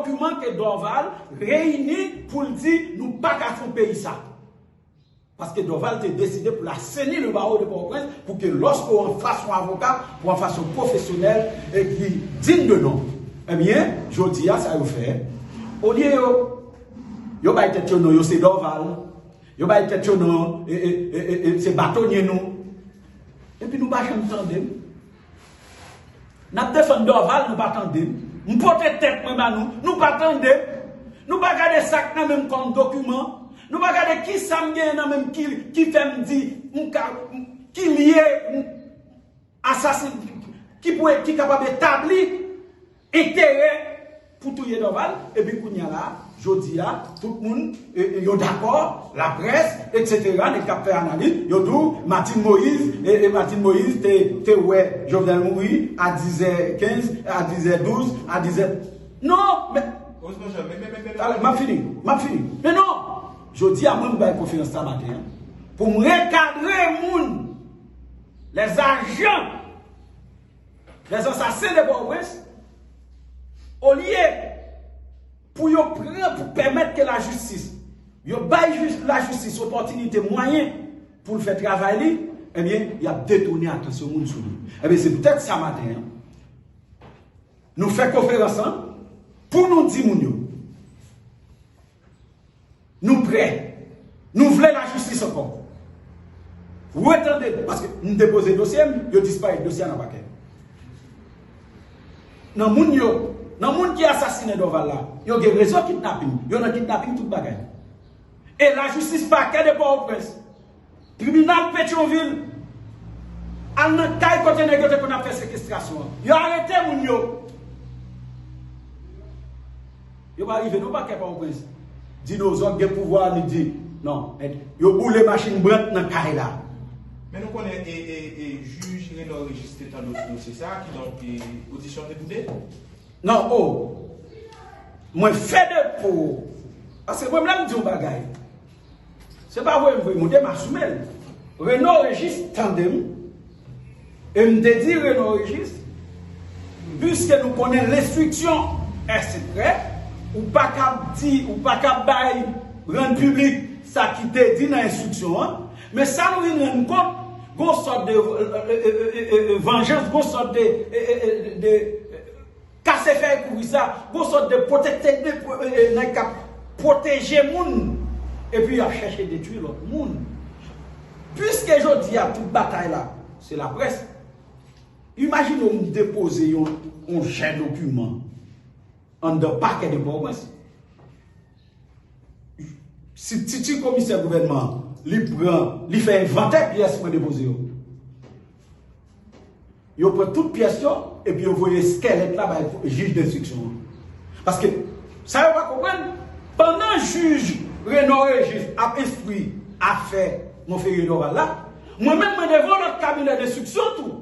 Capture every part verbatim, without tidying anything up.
Dokiman ke Dorval reyini pou l di nou pa ka fè yon peyi sa. Paske Dorval te deside pou l aseni le barreau de Port-au-Prince, pou ke lòske w anfas yon avoka, pou anfas yon pwofesyonèl e ki digne de nom. Ebyen, jodi a, sa yo fè, olye yo, yo bay tèt yo non, yo se Dorval, yo bay tèt yo non, e, e, e, e, e, se batonye nou. Epi nou pa janm tande m. N ap defann Dorval, nou pa tande m. M pote tèt mwen ba nou, nou pa tande m. Nou pa gade sa k nan men m kòm dokiman. Nou pa gade ki sa m genyen nan men m ki, ki fè m di m ka, ki lye m, asasen, ki pou, ki kapab etabli enterè pou touye Dorval, epi kounye a la, jodi a, tout moun, e, e, yo dakò, laprès, etsetera, nèg k ap fè analiz, yo di w, Martine Moïse, e, e Martine Moïse te, te wè Jovenel mouri a dizè kenz, a dizè douz, a dizè, non, men, m ap fini, m ap fini. Men non, jodi a, mwen, m bay konferans sa maten an, pou m rekadre moun, les agents, les assassins de Port-au-Prince, olye pou yo pran, pou pèmèt ke lajistis, yo bay jis, lajistis opòtinite, mwayen pou l fè travay li, ebyen, y ap detounen atansyon moun sou li. Ebyen, se poutèt sa maten an, nou fè konferans lan pou nou di moun yo, nou prè. Nou vle lajistis ankò. Retande, paske m depoze dosye m, yo disparèt dosye a nan pakè. Nan moun yo, nan moun ki asasinen Dorval la, yo gen rezo kidnaping, yo nan kidnaping tout bagay. E lajistis pakè de Pòtoprens, tribinal Petyonvil, al nan kay kote nèg yo te konn ap fè sekestrasyon an. Yo arete moun yo. Yo pa rive non pakè Pòtoprens. Dinozò gen pouvwa, li di, non, yo boule machin Brandt nan kay la. Men nou konnen e, e, e, jij Renò Rejis te tande dosye sa, kidonk, e, odisyon te boude? Non, o. Mwen fè depo. Paske mwen, lè m di yon bagay, se pa voye m voye monte, m asime l. Renò Rejis tande m. E m te di Renò Rejis, piske nou konnen l'instruction est secrète, ou pa kab di, ou pa kab bay, rann piblik sa ki te di nan enstriksyon an. Men sa nou vin rann kont, gon sòt de, e, e, e, e, e, vanjans, gon sòt de, e, e, e, de, kase fèy kouvri sa, gon sòt de pwotektè, de, e, e, nèg k ap pwoteje moun, epi y ap chèche detwi lòt moun. Piske jodi a, tout batay la, se laprès, imajine w m depoze yon, yon jè dokiman anndan pakè de Pòtoprens. Sibtiti komisè gouvènman an, li pran, li fè envantè pyès mwen depoze yo. Yo pran tout pyès yo, epi yo voye eskèlèt la bay jij denstriksyon an. Paske, sa yo pa konprann, pandan jij Renò Rejis ap enstwi afè Monferrier Dorval la, mwen menm mwen devan lòt kabinè denstriksyon tou.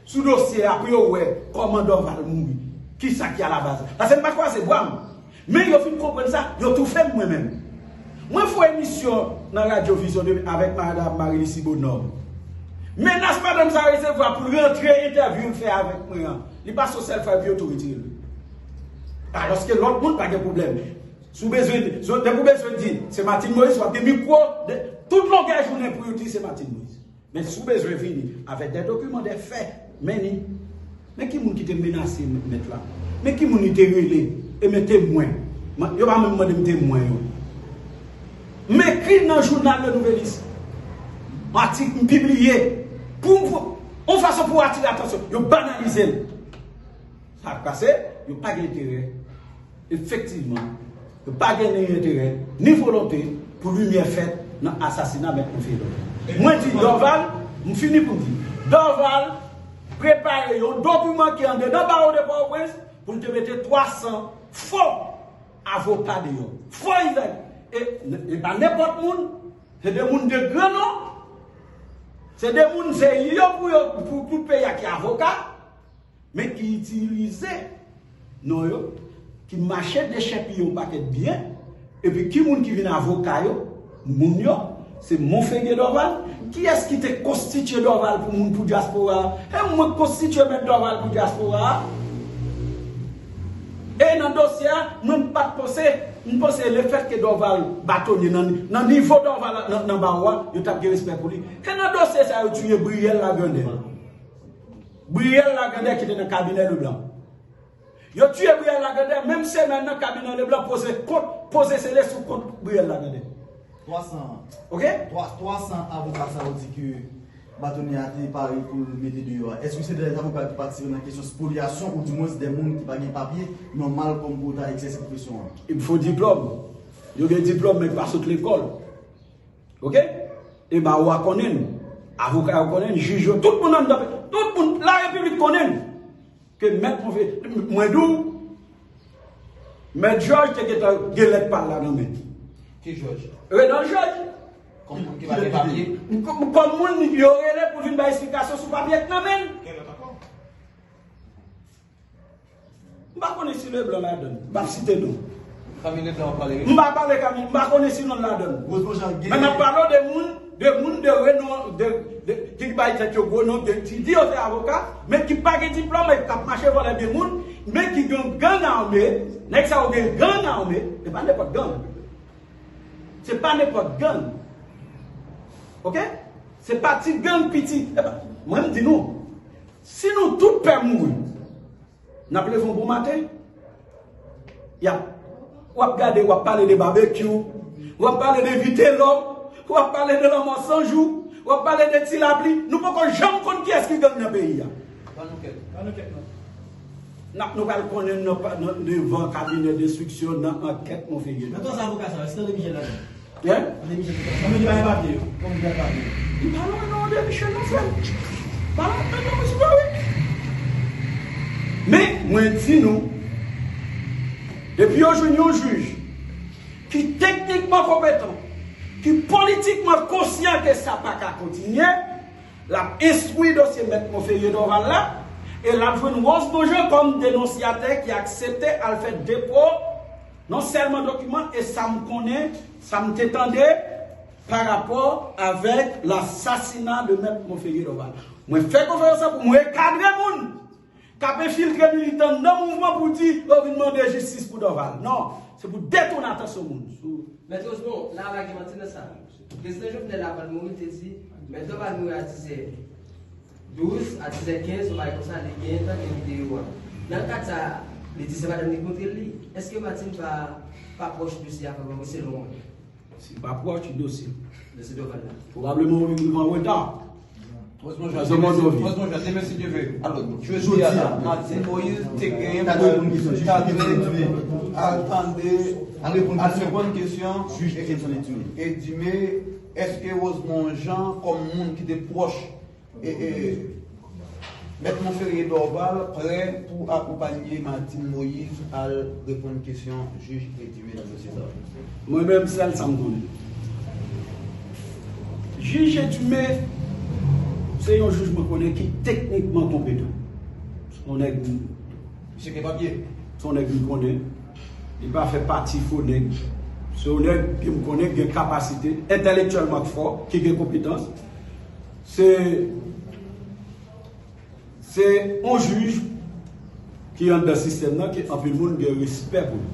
Sou dosye a pou yo wè kòman Dorval mouri. Kisa ki alabaz. Paske m pa kwaze bra m. Men yo fin konprann sa, yo toufe m mwen menm. Mwen fè yon emisyon nan Radyo Vizyon de, avèk madanm Marie Lucie Bonhomme. Menas madanm sa resevwa pou l rantre entèvyou l fè avèk mwen an. Li pase yon sèl fwa epi yo tou retire l. Alòske lòt moun pa gen pwoblèm. Si w bezwen, si w, depi w bezwen di, se Martine Moïse, w ap gen mikwo, de, tout longè jounen pou yo di se Martine Moïse. Men si w bezwen vini avèk de dokiman, de fè, men ni. Men ki moun ki te menase mèt la? Men ki moun li te rele? E men temwen. Yo pa menm mande m temwen yo. M ekri nan jounal Le Nouvelliste. Atik m pibliye. Pou, pou, yon fason pou atire atansyon. Yo banalize l. Sa k pase, yo pa gen enterè. Efektivman, yo pa gen ni enterè, ni volonte pou limyè fèt nan asasina Mèt Monferrier Dorval. Mwen di Dorval, m fini pou m di, Dorval prepare yon dokiman ki andedan bawo de Pòtoprens pou l te mete twa san fo avoka deyò. Fo izay. E, e pa nenpòt moun, se de moun de gran non. Se de moun, se yo pou yo, pou tout peyi a ki avoka. Men ki itilize non yo, ki mache dechèpiye yon pakèt byen, epi ki moun ki vin avoka yo, moun yo, se Monferrier Dorval. Kiyès ki te konstitye Dorval pou moun, pou dyaspora a? E mwen k konstitye Mèt Dorval pou dyaspora a. E nan dosye a, mwen m pa t panse, m panse lefètke Dorval batonye nan, nan nivo Dorval nan, nan bawo a, yo t ap gen respè pou li. E nan dosye sa yo tiye Brielle Lagandè. Brielle Lagandè ki te nan kabinè Leblanc. Yo tiye Brielle Lagandè, menm semèn nan kabinè Leblanc poze kont, poze sele sou kont Brielle Lagandè. Twa san. Ok? Twa, twa san avoka sa yo di ke batonye a te pare pou l mete deyò a. Èske se de avoka ki patisipe nan kesyon spolyasyon oudimwens de moun ki pa gen papye nòmal kòm pou yo ta egzèse pwofesyon an? Il faut diplôme. Yo gen diplòm, men pa sot lekòl. Ok? E bawo a konnen l. Avoka yo konnen l, jij yo, tout moun anndan, tout moun larepiblik konnen l. Ke mèt mwen fè, mwen di w, mèt Jòj te gentan gen lèt pa l la nan men. Ki Jòj? Renòl Jòj. Kòm moun ki pa gen papye. Kòm, kòm moun yo rele pou vin bay esplikasyon sou papye k nan men l. Gen lòt ankò? M pa konnen si Leblanc ladann. M p ap site non. Fanmi Leblanc w ap pale wi. M pa pale Kami, m pa konnen si non l ladann. Rose Bonjan gen. Men n ap pale de moun, de moun de renon, de, de, ki bay tèt yo gwo non, de, ki di yo se avoka, men ki pa gen diplòm e k ap mache vòlè byen moun, men ki gen gang ame, nèg sa yo gen gang ame, se pa nenpòt gang. Se pa nenpòt gang. Ok? Se pa ti gang piti. E pa, mwen m di nou, si nou tout pè mouri, n ap leve yon bon maten, y ap, w ap gade, w ap pale de babekyou, w ap pale de vitelò, w ap pale de lanmò san jou, w ap pale de ti lapli. Nou poko janm konn kiyès ki gang nan peyi a. Ban nou kèk. Ban nou kèk non. N ap, nou pral konnen nan, nan, devan kabinè denstriksyon, nan ankèt Monferrier. Men twa avoka sa yo, èske tande Michel ladan? Hein? Tande Michel ladan. Kòm li pa gen papye yo. Kòm li pa gen papye yo. Li pa lwen non de Michel non frè m. Pa lwen non non sou wi. Men mwen di nou, depi yo jwenn yon jij ki teknikman konpetan, ki politikman konsyan ke sa pa ka kontinye, l ap enstwi dosye mèt Monferrier Dorval la, e l ap jwenn Rose Bonjan kòm denonsyatè ki aksepte al fè depo non sèlman dokiman e sa m konnen, sa m te tande pa rapò avèk lasasina de mèt Monferrier Dorval. Mwen fè konferans lan pou mwen rekadre moun k ap enfiltre militan nan mouvman pou di yo vin mande jistis pou Dorval. Non, se pou detounen atansyon moun sou Mèt Rosemond, la pa gen manti nan sa. Prezidan Jovenel, avan l mouri, te di, Mèt Dorval mouri a dizè douz, a dizè kenz, yon bagay konsa, li gen tan gen videyo a. Nan kad sa, li di se madanm li ki montre l li. Èske Martine pa, pa pwòch dosye a, pa, pa, selon mwen? Se pa pwòch dosye. Dosye Dorval la. Pwobableman ou rive an reta. Pwòch Monjan, demen si Dye vle. Alò, jodi a la, Martine Moïse te genyen pou ta dwe al tande, al reponn kesyon jij Edumé. Èske Rosemond Jean, kòm moun ki te pwòch e, e, Mèt Monferrier Dorval prè pou akonpanye Martine Moïse al reponn kesyon jij Edumé nan dosye sa a? Mwen menm, sèl sa m konnen. Jij Edumé, se yon jij mwen konnen ki teknikman konpetan. Se yon nèg, misye gen papye. Se yon nèg m konnen. Li pa fè pati fo nèg. Se yon nèg ke m konnen ki gen kapasite, entèlektyèlman k fò, ki gen konpetans. Se, se yon jij ki anndan sistèm nan, ke anpil moun gen respè pou li.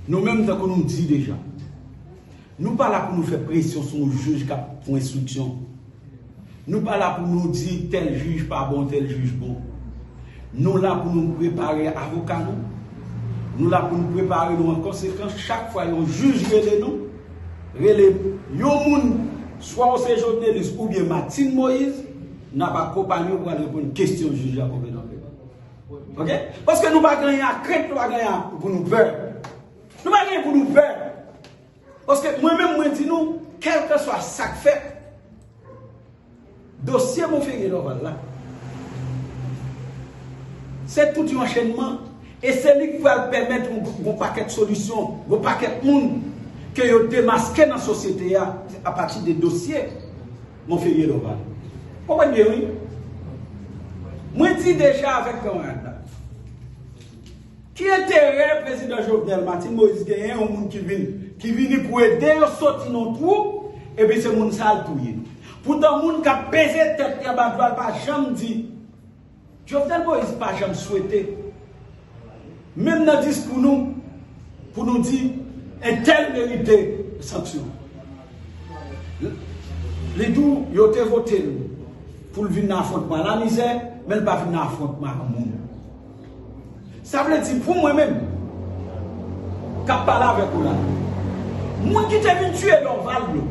Nou menm, tankou nou di deja, nou pa la pou nou fè presyon sou yon jij k ap pran enstriksyon. Nou pa la pou nou di tèl jij pa bon, tèl jij bon. Nou la pou nou prepare avoka nou. Nou la pou nou prepare nou an konsekans. Chak fwa yon jij rele nou, rele yon moun, swa w se Jovenelis oubyen Martine Moïse, n ap akonpanye w pou al reponn kesyon jij la konpletan. Ok? Paske nou pa gen anyen a krent, nou pa gen anyen pou nou pè. Nou pa gen pou nou pè. Paske mwen menm, mwen di nou, kèlkeswa sa k fèt, dosye Monferrier Dorval la, se tout yon anchenman, e se li k pral pèmèt yon, yon pakèt solisyon, yon pakèt moun ke yo demaske nan sosyete a, apati de dosye Monferrier Dorval. Konprann byen, wi. Mwen di deja avèk kanmarad la. Ki enterè prezidan Jovenel Martine Moïse genyen yon moun ki vin, ki vini pou ede yo soti nan twou, epi se moun sa l touye? Poutan moun k ap peze tèt li anba dlo a, l pa janm di, Jovenel Moïse pa janm swete Menm nan diskou nou, pou nou di entèl merite sanksyon. Li di w yo te vote l pou l vin nan afwontman a lamizè, men l pa vin nan afwontman ak moun. Sa vle di pou mwen menm k ap pale avèk ou la, moun ki te vin tiye Dorval yo,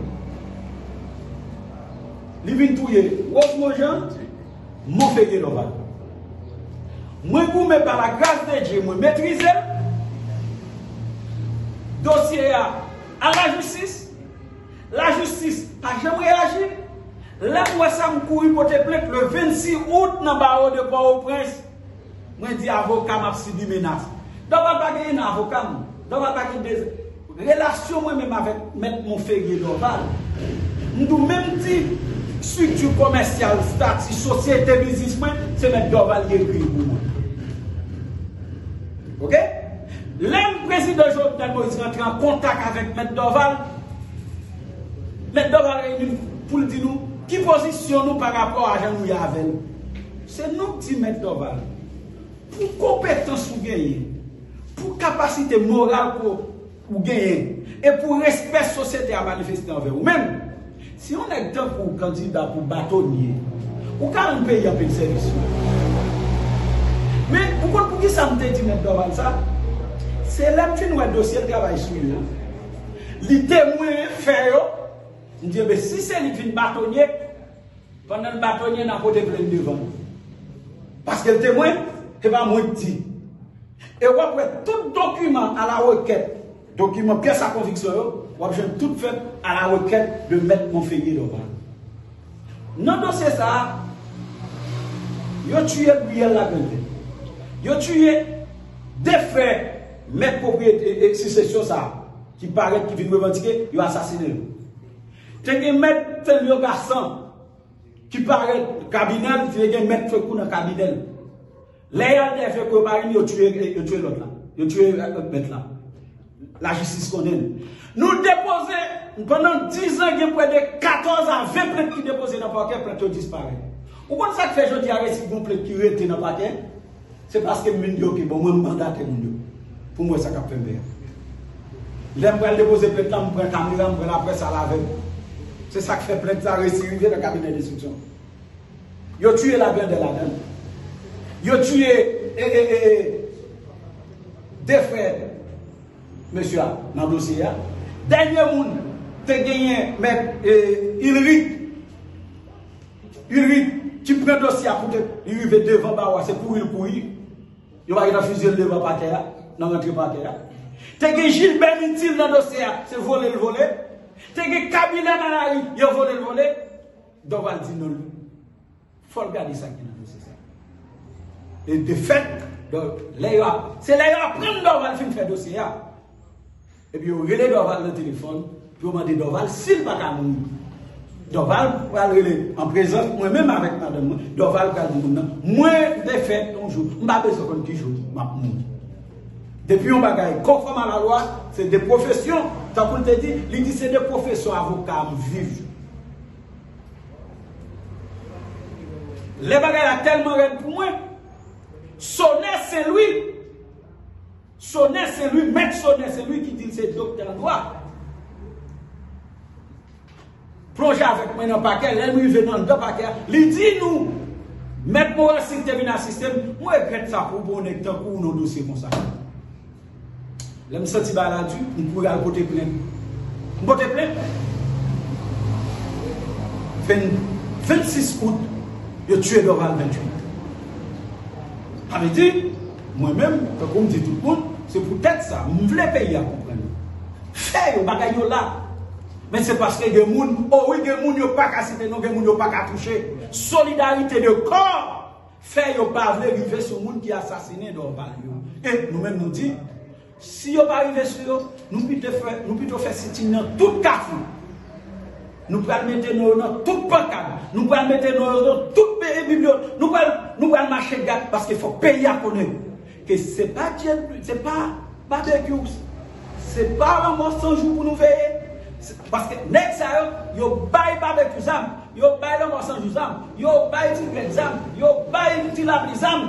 li vin touye Rosemond Jean, Monferrier Dorval. Mwen goumen pa la gras de Dye, mwen metrize l. Dosye a al lajistis. Lajistis pa janm reyaji. Lè m wè sa, m kouri pote plent le vennsis out nan bawo de Pòtoprens. Mwen di avoka m ap sibi menas. Dorval pa gen avoka m. Dorval pa gen de relasyon mwen menm avèk mèt Monferrier Dorval. M tou menm ti estrikti komèsyal, estati, sosyete biznis mwen, se mèt Dorval ki ekri l pou mwen. Oke? Lè m prezidan Jovenel Moïse rantre an kontak avèk mèt Dorval, mèt Dorval reyini pou l di nou ki pozisyon nou pa rapò a jan nou ye avè l. Se nou k di mèt Dorval, pou konpetans ou genyen, pou kapasite moral ke ou genyen, e pou respè sosyete a manifeste anvè ou menm, si yon nèg tankou w kandida pou batonye, ou ka rann peyi a anpil sèvis wi. Men, ou konn poukisa m te di mèt Dorval sa? Se lè m fin wè dosye l travay sou yo, li temwen fè yo, m di, enben, si se li k vin batonye, pandan l batonye, n a pote plent devan l. Paske l temwen, se pa mwen k di. E w ap wè tout dokiman a la rekèt, dokiman pyès a konviksyon yo, w ap jwenn tout fèt a la rekèt de mèt Monferrier Dorval. Nan dosye sa a, yo tiye Briel Lagrandè. Yo tiye de frè mèt pwopriyete e, e, sisesyon sa a, ki parèt, ki vin revandike, yo asasinen yo. Te gen mèt Telmio Gassant, ki parèt kabinè l, te gen mèt Fekou nan kabinè l. Lè y al dèyè Fekou, yo pa vin, yo tiye, yo tiye lòt la. Yo tiye, euh, mèt la. Lajistis konnen l. Nou depoze, pandan dizan, gen prè de katòz a ven plent ki depoze nan pakè, plent yo disparèt. Ou konn sa k fè jodi a resi gon plent ki rete nan pakè? Se paske m vin di, oke, bon, mwen m mandate moun yo pou m wè sa k ap fè m fè a. Lè m pral depoze plent la, m pran kamera, m pran laprès al avè m. Se sa k fè plent sa resi rive nan kabinè enstriksyon. Yo tiye Lagrandè ladan l. Yo tiye, e, e, e, e, de frè mesye a nan dosye a. Dènye moun, te genyen mèt, e, Ulrich. Ulrich ki pran dosye a pou te, li rive devan bawo a, se kouri l kouri. Yo pa gentan fizye l devan pakè a, nan rantre pakè a. Te gen Gilbert Mitil nan dosye a, se vole l vole. Te gen Kabilè Malari, yo vole l vole. Dorval di non, fò l gade sa ki nan dosye sa. E de fèt, donk, lè yo ap, se lè yo aprann Dorval fin fè dosye a. Epi yo rele Dorval nan telefòn pou yo mande Dorval si l pa ka mouri. Dorval pral rele an prezans mwen menm avèk madanm mwen. Dorval pral di moun nan, mwen, de fèt, yon jou, m pa bezwen konn ki jou m ap mouri. Depi yon bagay konfòm a lalwa, se de pwofesyon, tankou l te di, li di se de pwofesyon avoka a m viv. Lè bagay la tèlman rèd pou mwen, Sonè Sen Lwi, Sonè Sen Lwi, mèt Sonè Sen Lwi ki di l se doktè an dwa, plonje avèk mwen nan pakè. Lè m rive nan anndan pakè a, li di nou, mèt Morancy ki te vin asiste m, mwen regrèt sa pou w, pou yon nèg tankou w nan dosye konsa. Lè m santi bagay la di, m kouri al pote plent. M pote plent. Venn, vennsis out, yo tiye Dorval venntuit. Sa vle di, mwen menm, tankou m di tout moun, se poutèt sa, m vle peyi a konprann. Fè yo, bagay yo la. Men se paske gen moun, o wi, gen moun yo pa ka site non, gen moun yo pa ka touche. Solidarite de kò fè yo pa vle rive sou moun ki asasinen Dorval yo. E nou menm nou di, si yo pa rive sou yo, nou pito fè, nou pito fè sitin nan tout kafou. Nou pral mete non yo nan tout pankad. Nou pral mete non yo nan tout peyi bibliyotèk. Nou pral, nou pral mache gad paske fòk peyi a konnen ke se pa Dye, se pa Babekyou, se pa lanmò san jou pou nou veye. Se, paske nèg sa yo, yo bay Babekyou zam, yo bay lanmò san jou zam, yo bay Ti Grèg zam, yo bay Ti Lapli zam.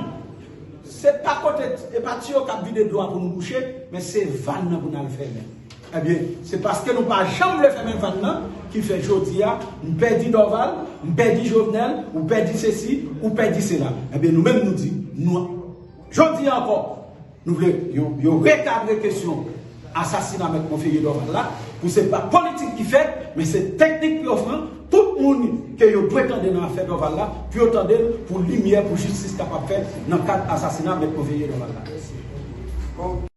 Se pa kote, e pa tiyo k ap vide dlo a pou nou bouche, men se vàn nan pou n al fèmen. Ebyen, se paske nou pa janm vle fèmen vàn nan ki fè jodi a, m pèdi Dorval, m pèdi Jovenel, ou pèdi sesi, ou pèdi sela. Ebyen, nou menm nou di, nou, jodi a ankò, nou vle yo, yo rekadre kesyon asasina Mèt Monferrier Dorval la, pou se pa politik ki fèt, men se teknik pou yo fè, tout moun ke yo dwe tande nan afè Dorval la, pou yo tande l, pou limyè, pou jistis kapab fèt nan kad asasina Mèt Monferrier Dorval la.